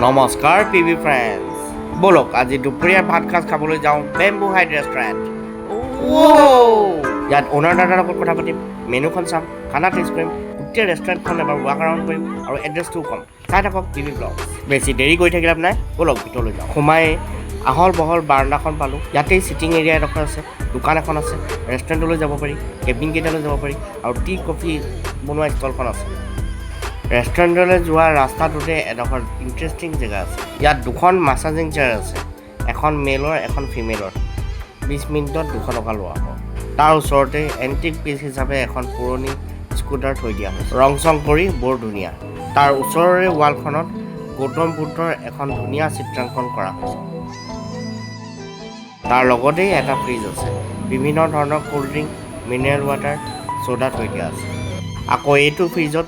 নমস্কাৰ PB friends, ব'লক আজি দুপৰীয়া ভাত সাজ খাবলৈ যাওঁ বেম্বু হাইট ৰেষ্টুৰেণ্ট। ইয়াত অ'নাৰ দাদাৰ লগত কথা পাতিম, মেনুখন চাম, খানা টেষ্ট কৰিম, গোটেই ৰেষ্টুৰেণ্টখন এবাৰ ৱাক এৰাউণ্ড কৰিম আৰু এড্ৰেছটোও ক'ম। চাই থাকক পিবি ব্লগ। বেছি দেৰি কৰি থাকিলে নাই, ব'লক ভিতৰলৈ যাওঁ। সোমাই আহল বহল বাৰাণ্ডাখন পালোঁ। ইয়াতেই চিটিং এৰিয়া এডোখৰ আছে, দোকান এখন আছে, ৰেষ্টুৰেণ্টলৈ যাব পাৰি, কেবিনকেইটালৈ যাব পাৰি আৰু টি কফি বনোৱা ষ্টলখন আছে। ৰেষ্টুৰেণ্টলৈ যোৱা ৰাস্তাটোতে এডোখৰ ইণ্টাৰেষ্টিং জেগা আছে। ইয়াত দুখন মাছাজিং চেয়াৰ আছে, এখন মেলৰ, এখন ফিমেলৰ। 20 মিনিটত 200 টকা লোৱা হ'ব। তাৰ ওচৰতে এণ্টিক পিচ হিচাপে এখন পুৰণি স্কুটাৰ থৈ দিয়া হৈছে, ৰং চং কৰি বৰ ধুনীয়া। তাৰ ওচৰৰে ৱালখনত গৌতম বুদ্ধৰ এখন ধুনীয়া চিত্ৰাংকন কৰা হৈছে। তাৰ লগতেই এটা ফ্ৰিজ আছে, বিভিন্ন ধৰণৰ cold drink, mineral water, soda থৈ দিয়া আছে। আকৌ এইটো ফ্ৰিজত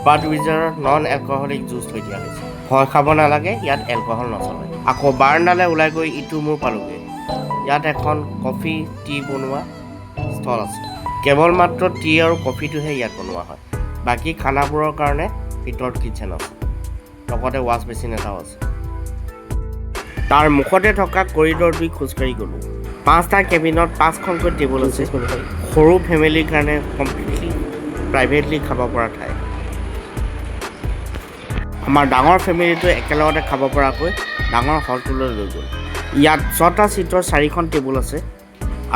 বাডৱাইজাৰৰ নন এলকহলিক জুচ থৈ দিয়া হৈছে। ভয় খাব নালাগে, ইয়াত এলকহল নচলে। আকৌ বাৰাণ্ডালৈ ওলাই গৈ ইটো মূৰ পালোগৈ। ইয়াত এখন কফি টি বনোৱা স্থল আছে। কেৱল মাত্ৰ টি আৰু কফিটোহে ইয়াত বনোৱা হয়। বাকী খানাবোৰৰ কাৰণে ভিতৰত কিটচেন আছে, লগতে ৱাছ বেচিন এটাও আছে। তাৰ মুখতে থকা কৰিডৰটোৱে খোজকাঢ়ি গ'লোঁ। পাঁচটা কেবিনত পাঁচখনকৈ টেবুল আছে। সৰু ফেমিলিৰ কাৰণে কমপ্লিটলি প্ৰাইভেটলি খাব পৰা ঠাই। আমাৰ ডাঙৰ ফেমিলিটো একেলগতে খাব পৰাকৈ ডাঙৰ হলটোলৈ লৈ গ'ল। ইয়াত ছটা ছিটৰ চাৰিখন টেবুল আছে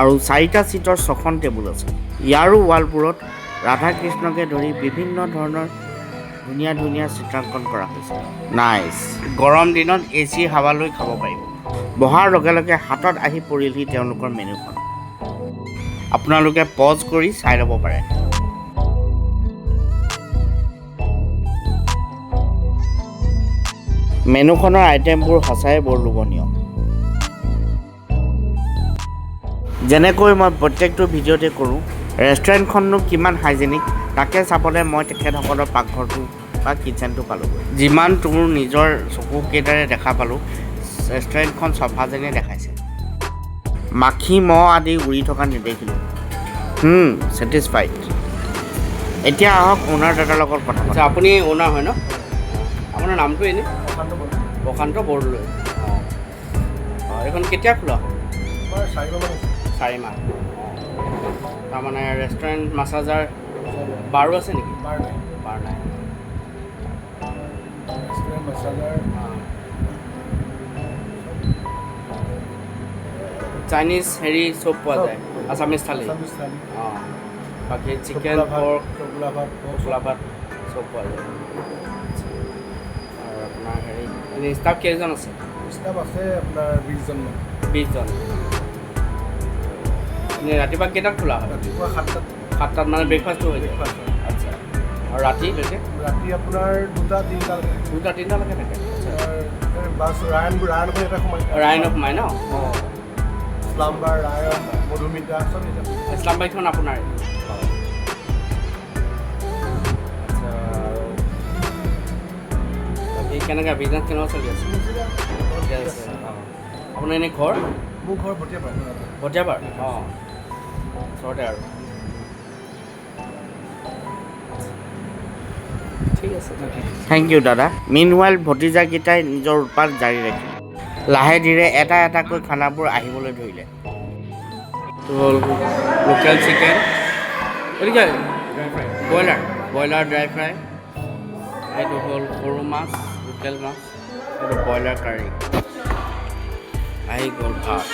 আৰু চাৰিটা ছিটৰ ছখন টেবুল আছে। ইয়াৰো ৱালবোৰত ৰাধা কৃষ্ণকে ধৰি বিভিন্ন ধৰণৰ ধুনীয়া ধুনীয়া চিত্ৰাংকন কৰা হৈছে। নাইচ। গৰম দিনত এ চিৰ হাৱা লৈ খাব পাৰিব। বহাৰ লগে লগে হাতত আহি পৰিলহি তেওঁলোকৰ মেনুখন। আপোনালোকে পজ কৰি চাই ল'ব পাৰে। মেনুখনৰ আইটেমবোৰ সঁচাই বৰ লোভনীয়। যেনেকৈ মই প্ৰত্যেকটো ভিডিঅ'তে কৰোঁ, ৰেষ্টুৰেণ্টখননো কিমান হাইজেনিক তাকে চাবলৈ মই তেখেতসকলৰ পাকঘৰটো বা কিটচেনটো পালোগৈ। যিমান তোৰ নিজৰ চকুকেইটাৰে দেখা পালোঁ, ৰেষ্টুৰেণ্টখন চফা যেনেই দেখাইছে। মাখি, মহ আদি উৰি থকা নেদেখিলোঁ। ছেটিছফাইড। এতিয়া আহক অ'নাৰ দাদাৰ লগত কথা আচ্ছা। পাতোঁ। আপুনি অ'নাৰ হয় ন? আপোনাৰ নামটো এনেই? প্ৰশান্ত বৰদলৈ। অঁ, এইখন কেতিয়া খোলা হ'ল? 4 মাহ। অঁ, তাৰমানে ৰেষ্টুৰেণ্ট, মাছাজাৰ, বাৰো আছে নেকি? বাৰ নাই। অঁ, চাইনিজ হেৰি চব পোৱা যায়, আছামিজ থালি। অঁ, বাকী চিকেন, পৰ্ক, টোপোলা ভাত চব পোৱা যায়। আৰু আপোনাৰ হেৰি এনেই ষ্টাফ কেইজন আছে? ষ্টাফ আছে আপোনাৰ 20জনমান। 20জন। এনেই ৰাতিপুৱা কেইটাত খোলা হয়? ৰাতিপুৱা 7টাত। 7টাত, মানে ব্ৰেকফাষ্টটো হৈ যায়? ব্ৰেকফাষ্ট হয়। আচ্ছা, আৰু ৰাতিলৈকে? ৰাতি আপোনাৰ 2টা 3টালৈকে। 2টা 3টালৈকে থাকে। আচ্ছা। আপোনাৰ বাছ ৰায়ন, ৰায়নখন এটা সোমাই। ৰায়নত সোমাই ন? অঁ, স্লাম্বাৰ, ৰায়ন, মধুমিতা চব এতিয়া। ইছলাম বাইকখন আপোনাৰ? আচ্ছা, আৰু বাকী কেনেকুৱা, বিজনেছ কেনেকুৱা চলি আছে? ঠিকে আছে। অঁ, আপোনাৰ এনেই ঘৰ? মোৰ ঘৰ ভটিয়াপাৰ। ভটিয়াপাৰ। অঁ, ওচৰতে আৰু। ঠিক আছে। Thank U দাদা। মিন হুৱাইল ভতিজাকেইটাই নিজৰ উৎপাত জাৰি ৰাখিলে। লাহে ধীৰে এটা এটাকৈ খানাবোৰ আহিবলৈ ধৰিলে। এইটো হ'ল লোকেল চিকেন, এইটো কি ব্ৰইলাৰ, ব্ৰইলাৰ ড্ৰাই ফ্ৰাই। এইটো হ'ল সৰু মাছ, লোকেল মাছ। এইটো ব্ৰইলাৰ কাৰী। আহি গ'ল ভাত।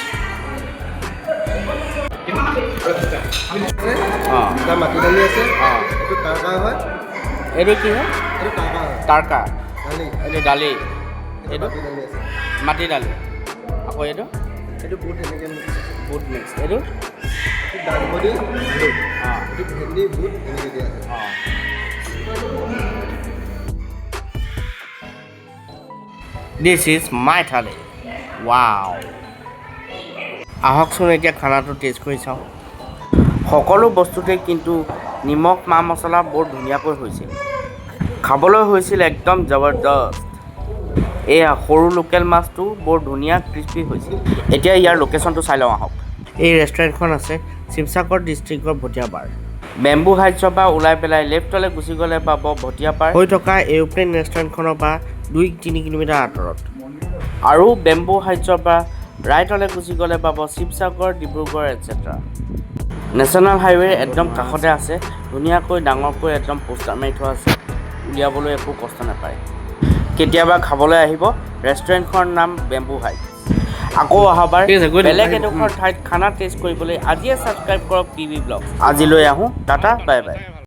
এটা মাটি দালি আছে। এইটো তাৰকা হয়। এইটো কি হয়? এইটো তাৰকা হয়। তাৰকা। দালি। এইটো দালি। এইটো এইটো? মাটি দালি আছে। মাটি দালি। আকৌ এইটো? এইটো বুট এনেকৈ মিক্স আছে। বুট মিক্স। এইটো? এইটো দাংবডি আলু। এইটো ভেন্দি, বুট এনেকৈ দিয়া আছে। This is my thali. Wow. আহকচোন এতিয়া খানাটো টেষ্ট কৰি চাওঁ। সকলো বস্তুতে কিন্তু নিমখ, মা মছলা বৰ ধুনীয়াকৈ হৈছিল। খাবলৈ হৈছিল একদম জবৰদস্ত। এয়া সৰু লোকেল মাছটো বৰ ধুনীয়া ক্ৰিস্পি হৈছিল। এতিয়া ইয়াৰ লোকেশ্যনটো চাই লওঁ আহক। এই ৰেষ্টুৰেণ্টখন আছে শিৱসাগৰ ডিষ্ট্ৰিক্টৰ ভটিয়াপাৰ। বেম্বু হাইটছৰ পৰা ওলাই পেলাই লেফ্টলৈ গুচি গ'লে পাব ভটিয়াপাৰ হৈ থকা এৰোপ্লেন ৰেষ্টুৰেণ্টখনৰ পৰা 2-3 কিলোমিটাৰ আঁতৰত। আৰু বেম্বু হাইটছৰ পৰা ৰাইটলৈ গুচি গ'লে পাব শিৱসাগৰ, ডিব্ৰুগড় এটচেট্ৰা। নেশ্যনেল হাইৱেৰ একদম কাষতে আছে। ধুনীয়াকৈ ডাঙৰকৈ একদম পোষ্টাৰ মাৰি থোৱা আছে, উলিয়াবলৈ একো কষ্ট নাপায়। কেতিয়াবা খাবলৈ আহিব। ৰেষ্টুৰেণ্টখনৰ নাম বেম্বু হাইটছ। আকৌ অহাবাৰ ঠিক আছে, গৈ দিম, বেলেগ আহিব। এডোখৰ ঠাইত খানা টেষ্ট কৰিবলৈ আজিয়ে ছাবস্ক্ৰাইব কৰক পি বি ব্লগ। আজিলৈ আহোঁ, টাটা, বাই বাই।